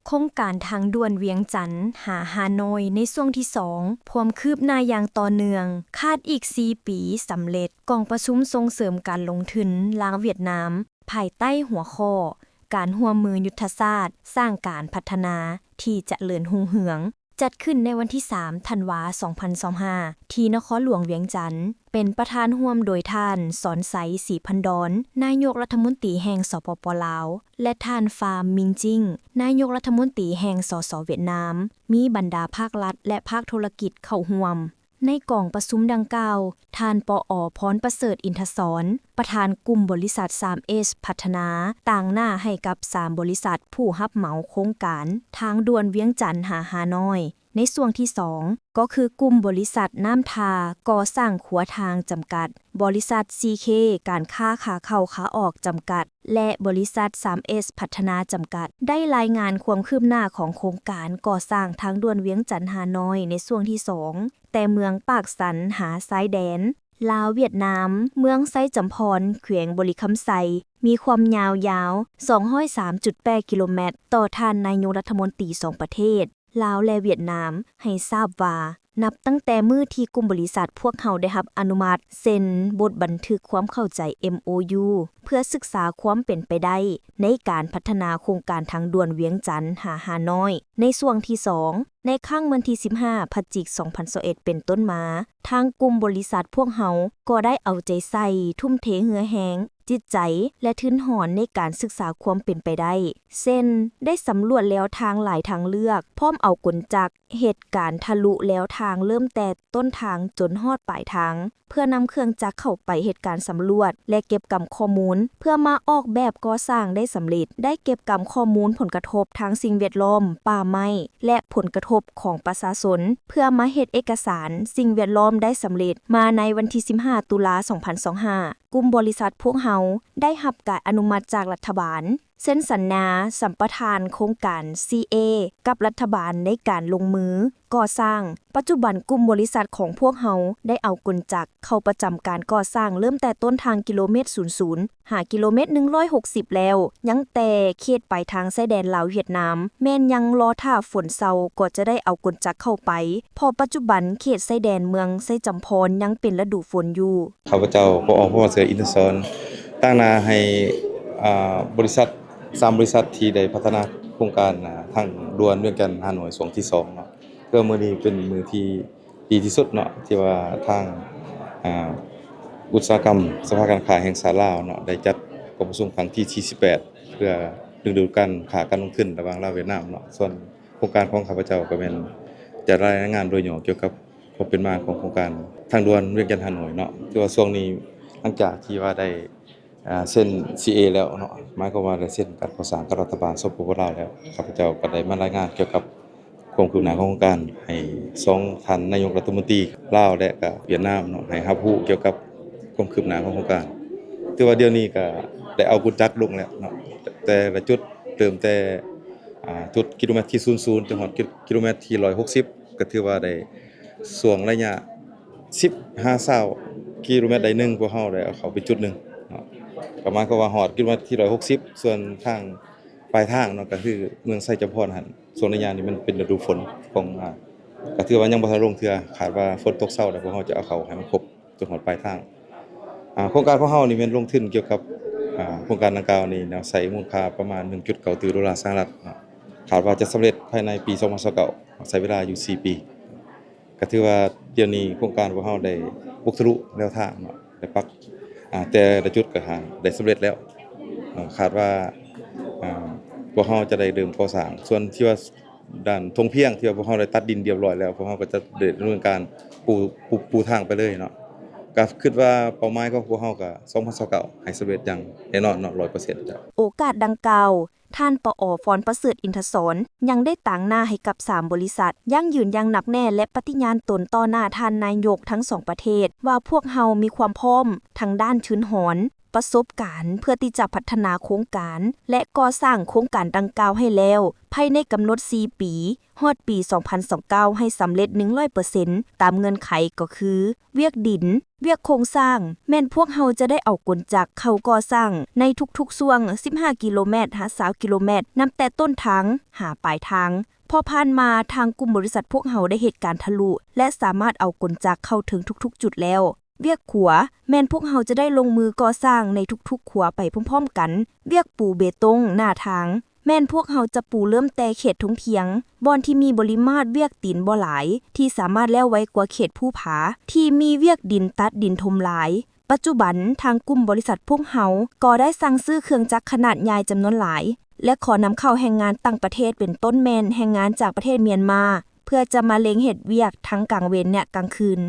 ໂຄງການທາງດ່ວນວຽງຈັນຫາຮ່ານ້ອຍໃນຊ່ວງທີສອງ ພວມຄືບໜ້າຢ່າງຕໍ່ເນື່ອງ, ຄາດອີກສີ່ປີສຳເລັດ. ກອງປະຊຸມສົ່ງເສີມການລົງທຶນລາວ-ຫວຽດນາມ ພາຍໃຕ້ຫົວຂໍ້ ການຮ່ວມມືຍຸດທະສາດສ້າງການພັດທະນາທີ່ຈະເລີນຮຸ່ງເຮືອງ, ຈັດຂຶ້ນໃນວັນທີສາມ ທັນວາ ສອງພັນຊາວຫ້າ ທີ່ນະຄອນຫຼວງວຽງຈັນ, ເປັນປະທານຮ່ວມໂດຍທ່ານ ສອນໄຊ ສີພັນດອນ ນາຍົກລັດຖະມົນຕີແຫ່ງ ສປປ ລາວ ແລະ ທ່ານ ຟາມ ມິງຈິງ ນາຍົກລັດຖະມົນຕີແຫ່ງ ສສ ຫວຽດນາມ, ມີບັນດາພາກລັດ ແລະ ພາກທຸລະກິດເຂົ້າຮ່ວມ. ໃນກອງປະຊຸມດັ່ງກ່າວ, ທ່ານ ປອ ພອນປະເສີດ ອິນທະສອນ ປະທານກຸ່ມບໍລິສັດ ສາມເອສ ພັດທະນາ, ຕາງໜ້າໃຫ້ກັບສາມບໍລິສັດຜູ້ຮັບເໝົາໂຄງການທາງດ່ວນວຽງຈັນຫາຮ່ານ້ອຍ ໃນຊ່ວງທີສອງ ກໍຄືກຸ່ມບໍລິສັດນ້ຳທາກໍ່ສ້າງຂົວທາງຈຳກັດ, ບໍລິສັດ ຊີເຄ ການຄ້າຂາເຂົ້າຂາອອກຈຳກັດ ແລະ ບໍລິສັດ ສາມເອສ ພັດທະນາຈຳກັດ ໄດ້ລາຍງານຄວາມຄືບໜ້າຂອງໂຄງການກໍ່ສ້າງທາງດ່ວນວຽງຈັນ-ຮ່ານ້ອຍໃນຊ່ວງທີສອງ ແຕ່ເມືອງປາກຊັນຫາຊາຍແດນລາວ-ຫວຽດນາມ, ເມືອງໄຊຈຳພອນ ແຂວງບໍລິຄຳໄຊ ມີຄວາມຍາວ ສອງຮ້ອຍສາມຈຸດແປດກິໂລແມັດ ຕໍ່ທ່ານນາຍົກລັດຖະມົນຕີສອງປະເທດ ລາວ ແລະ ຫວຽດນາມ ໃຫ້ຊາບວ່າ ນັບຕັ້ງແຕ່ມື້ທີ່ກຸ່ມບໍລິສັດພວກເຮົາໄດ້ຮັບອະນຸມັດເຊັນບົດບັນທຶກຄວາມເຂົ້າໃຈ ເອັມໂອຢູ ເພື່ອສຶກສາຄວາມເປັນໄປໄດ້ໃນການພັດທະນາໂຄງການທາງດ່ວນວຽງຈັນຫາຮ່ານ້ອຍ ໃນຊ່ວງທີສອງ ໃນຄັ້ງວັນທີສິບຫ້າ ພະຈິກ ສອງພັນຊາວເອັດ ເປັນຕົ້ນມາ, ທາງກຸ່ມບໍລິສັດພວກເຮົາກໍໄດ້ເອົາໃຈໃສ່, ທຸ່ມເທເຫື່ອແຮງ, ຈິດໃຈ ແລະ ທຶນຮອນໃນການສຶກສາຄວາມເປັນໄປໄດ້, ເຊັ່ນ ໄດ້ສຳຫຼວດແລວທາງຫຼາຍທາງເລືອກ, ພ້ອມເອົາກົນຈັກເຮັດການທະລຸແລວທາງເລີ່ມແຕ່ຕົ້ນທາງຈົນຮອດປາຍທາງ, ເພື່ອນຳເຄື່ອງຈັກເຂົ້າໄປເຮັດການສຳຫຼວດ ແລະ ເກັບກຳຂໍ້ມູນ ເພື່ອມາອອກແບບກໍ່ສ້າງໄດ້ສຳເລັດ, ໄດ້ເກັບກຳຂໍ້ມູນຜົນກະທົບທາງສິ່ງແວດລ້ອມ, ປ່າໄມ້ ແລະ ຜົນກະທົບຂອງປະຊາຊົນ ເພື່ອມາເຮັດເອກະສານສິ່ງແວດລ້ອມໄດ້ສຳເລັດ. ມາໃນວັນທີສິບຫ້າ ຕຸລາ ສອງພັນຊາວຫ້າ ກຸ່ມບໍລິສັດພວກເຮົາໄດ້ຮັບການອະນຸມັດຈາກລັດຖະບານ ເຊັນສັນຍາສຳປະທານໂຄງການ ຊີເອ ກັບລັດຖະບານໃນການລົງມືກໍ່ສ້າງ. ປັດຈຸບັນກຸ່ມບໍລິສັດຂອງພວກເຮົາໄດ້ເອົາກົນຈັກເຂົ້າປະຈຳການກໍ່ສ້າງເລີ່ມແຕ່ຕົ້ນທາງກິໂລເມັດສູນສູນ ຫາກິໂລເມັດໜຶ່ງຮ້ອຍຫົກສິບແລ້ວ, ຍັງແຕ່ເຂດປາຍທາງຊາຍແດນລາວຫວຽດນາມ ແມ່ນຍັງລໍຖ້າຝົນເຊົາກໍຈະໄດ້ເອົາກົນຈັກເຂົ້າໄປ, ເພາະປັດຈຸບັນເຂດຊາຍແດນເມືອງໄຊຈຳພອນຍັງເປັນລະດູຝົນຢູ່. ຂ້າພະເຈົ້າ ປອ ພອນປະເສີດ ອິນທະສອນ ຕາງໜ້າໃຫ້ ອາ ບໍລິສັດ ສາມບໍລິສັດທີ່ໄດ້ພັດທະນາໂຄງການ ອາ ທາງດ່ວນວຽງຈັນ-ຮ່າໂນ້ຍ ຊ່ວງທີສອງເນາະ, ເພື່ອມື້ນີ້ເປັນມື້ທີ່ ດີທີ່ສຸດເນາະ ທີ່ວ່າທາງ ອາ ອຸດສາຫະກຳສະພາການຄ້າແຫ່ງຊາດລາວເນາະ ໄດ້ຈັດກອງປະຊຸມຄັ້ງທີສີ່ສິບແປດ ເພື່ອດຶງດູດການຄ້າການລົງທຶນລະຫວ່າງລາວຫວຽດນາມເນາະ. ສ່ວນໂຄງການຂອງຂ້າພະເຈົ້າກໍແມ່ນຈະລາຍງານໂດຍຫຍໍ້ກ່ຽວກັບຄວາມເປັນມາຂອງໂຄງການທາງດ່ວນວຽງຈັນ-ຮ່າໂນ້ຍເນາະ. ຖືວ່າຊ່ວງນີ້ ຫຼັງຈາກທີ່ວ່າໄດ້ ອາ ເຊັນ ຊີເອ ແລ້ວເນາະ, ໝາຍຄວາມວ່າໄດ້ເຊັນການກໍ່ສ້າງກັບລັດຖະບານ ສປປ ລາວ ແລ້ວ, ຂ້າພະເຈົ້າກໍໄດ້ມາລາຍງານກ່ຽວກັບຄວາມຄືບໜ້າຂອງໂຄງການ ໃຫ້ສອງທ່ານນາຍົກລັດຖະມົນຕີລາວ ແລະ ກະຫວຽດນາມເນາະ ໃຫ້ຮັບຮູ້ກ່ຽວກັບຄວາມຄືບໜ້າຂອງໂຄງການ. ຖືວ່າດຽວນີ້ກະໄດ້ເອົາກົນຈັກລົງແລ້ວເນາະ, ແຕ່ລະຈຸດ ເລີ່ມແຕ່ ອາ ຈຸດກິໂລແມັດທີສູນສູນ ຈົນຮອດກິໂລແມັດທີຮ້ອຍຫົກສິບ ກະຖືວ່າໄດ້ ຊ່ວງໄລຍະສິບຫາຊາວກິໂລແມັດໃດໜຶ່ງ ພວກເຮົາໄດ້ເອົາເຂົ້າໄປຈຸດໜຶ່ງເນາະ, ກໍໝາຍຄວາມວ່າຮອດກິໂລແມັດທີຮ້ອຍຫົກສິບ. ສ່ວນທາງປາຍທາງເນາະ ກໍຄືເມືອງໄຊຈຳພອນຫັ້ນ ຊ່ວງໄລຍະນີ້ມັນເປັນລະດູຝົນຂອງ ອາ ກໍຖືວ່າຍັງບໍ່ທັນລົງເທື່ອ, ຄາດວ່າຝົນຕົກເຊົາແລ້ວ ພວກເຮົາຈະເອົາເຂົ້າໃຫ້ມັນຄົບຈົນຮອດປາຍທາງ. ອາ ໂຄງການຂອງເຮົານີ້ແມ່ນລົງທຶນກ່ຽວກັບ ອາ ໂຄງການດັ່ງກ່າວນີ້ເນາະ ໃຊ້ມູນຄ່າປະມານໜຶ່ງຈຸດເກົ້າຕື້ໂດລາສະຫະລັດເນາະ, ຄາດວ່າຈະສຳເລັດພາຍໃນປີສອງພັນຊາວເກົ້າ ໃຊ້ເວລາຢູ່ສີ່ປີ. ກໍຖືວ່າດຽວນີ້ໂຄງການພວກເຮົາໄດ້ບຸກທະລຸແນວທາງເນາະ, ໄດ້ປັກ ອາ ແຕ່ລະຈຸດກໍຫາໄດ້ສຳເລັດແລ້ວເນາະ, ຄາດວ່າ ອາ ພວກເຮົາຈະໄດ້ເລີ່ມກໍ່ສ້າງ. ສ່ວນທີ່ວ່າດ້ານທົ່ງພຽງທີ່ວ່າພວກເຮົາໄດ້ຕັດດິນຮຽບຮ້ອຍແລ້ວ, ພວກເຮົາກໍຈະໄດ້ດຳເນີນການປູ ປູ ປູທາງໄປເລີຍເນາະ. ກໍຄິດວ່າເປົ້າໝາຍຂອງພວກເຮົາກໍສອງພັນຊາວເກົ້າ ໃຫ້ສຳເລັດຢ່າງແນ່ນອນເນາະ ຮ້ອຍເປີເຊັນ. ໂອກາດດັ່ງກ່າວ, ທ່ານ ປອ ຟອນປະເສີດ ອິນທະສອນ ຍັງໄດ້ຕາງໜ້າໃຫ້ກັບສາມບໍລິສັດ ຢັ້ງຢືນຢ່າງໜັກແໜ້ ແລະ ປະຕິຍານຕົນຕໍ່ໜ້າທ່ານນາຍົກທັງສອງປະເທດ ວ່າພວກເຮົາມີຄວາມພ້ອມທາງດ້ານທຶນຮອນ, ປະສົບການ ເພື່ອທີ່ຈະພັດທະນາໂຄງການ ແລະ ກໍ່ສ້າງໂຄງການດັ່ງກ່າວໃຫ້ແລ້ວ ພາຍໃນກຳນົດສີ່ປີ ຮອດປີສອງພັນຊາວເກົ້າ ໃຫ້ສຳເລັດໜຶ່ງຮ້ອຍເປີເຊັນ ຕາມເງື່ອນໄຂກໍຄື ວຽກດິນ, ວຽກໂຄງສ້າງ, ແມ່ນພວກເຮົາຈະໄດ້ເອົາກົນຈັກເຂົ້າກໍ່ສ້າງໃນທຸກໆຊ່ວງສິບຫ້າກິໂລແມັດ ຫາ ຊາວກິໂລແມັດ ນັບແຕ່ຕົ້ນທາງຫາປາຍທາງ. ເພາະຜ່ານມາທາງກຸ່ມບໍລິສັດພວກເຮົາໄດ້ເຮັດການທະລຸ ແລະ ສາມາດເອົາກົນຈັກເຂົ້າເຖິງທຸກໆຈຸດແລ້ວ. ວຽກຂົວ, ແມ່ນພວກເຮົາຈະໄດ້ລົງມືກໍ່ສ້າງໃນທຸກໆຂົວໄປພ້ອມໆກັນ. ວຽກປູເບຕົງໜ້າທາງ, ແມ່ນພວກເຮົາຈະປູເລີ່ມແຕ່ເຂດທົ່ງພຽງ ບ່ອນທີ່ມີບໍລິມາດວຽກຕີນບໍ່ຫຼາຍ ທີ່ສາມາດແລ້ວໄວກວ່າເຂດພູຜາ ທີ່ມີວຽກດິນຕັດດິນຖົມຫຼາຍ. ປັດຈຸບັນທາງກຸ່ມບໍລິສັດພວກເຮົາກໍໄດ້ສັ່ງຊື້ເຄື່ອງຈັກຂະໜາດໃຫຍ່ຈຳນວນຫຼາຍ ແລະ ຂໍນຳເຂົ້າແຮງງານຕ່າງປະເທດ ເປັນຕົ້ນແມ່ນແຮງງານຈາກປະເທດມຽນມາ ເພື່ອຈະມາເລັ່ງເຮັດວຽກທັງກາງເວັນ ແລະ ກາງຄືນ.